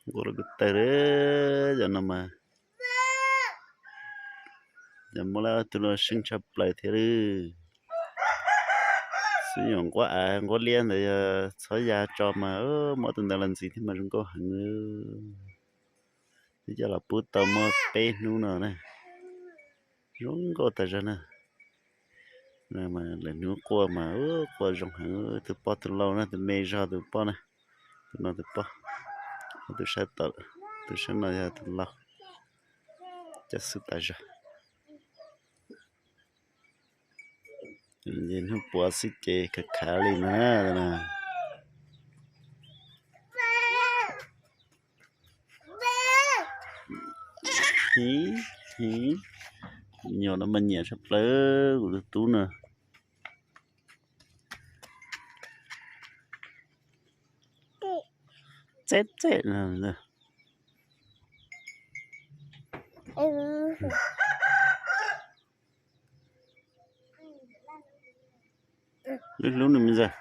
Nquab loj kawg tawg li. Cov no mas, cov muab lawm tus no seej tshaj plaws thiab li. Xub nyuam nquab av nquab liab ntawd yog txhob ya tso mas muab tus ntawd los ntxiv thiab mas zoo nkauj heev li. Twb coj los pub tau muaj peb hnub no na, zoo nkauj tas zog na. Lawv hnub quaj mas quaj zoo heev, tus poj tus lau na, tus me zog tus poj na, tus no tus poj, tus sab tom, tus sab no yog tus lau, cov xub tas zog. Ces hnub puav xwb ces khav khav li no na. Nyuam no mas nyiam tshaj plaws kuv tus tub no. Txeb txeb. Lub hlub nws me ntxawg.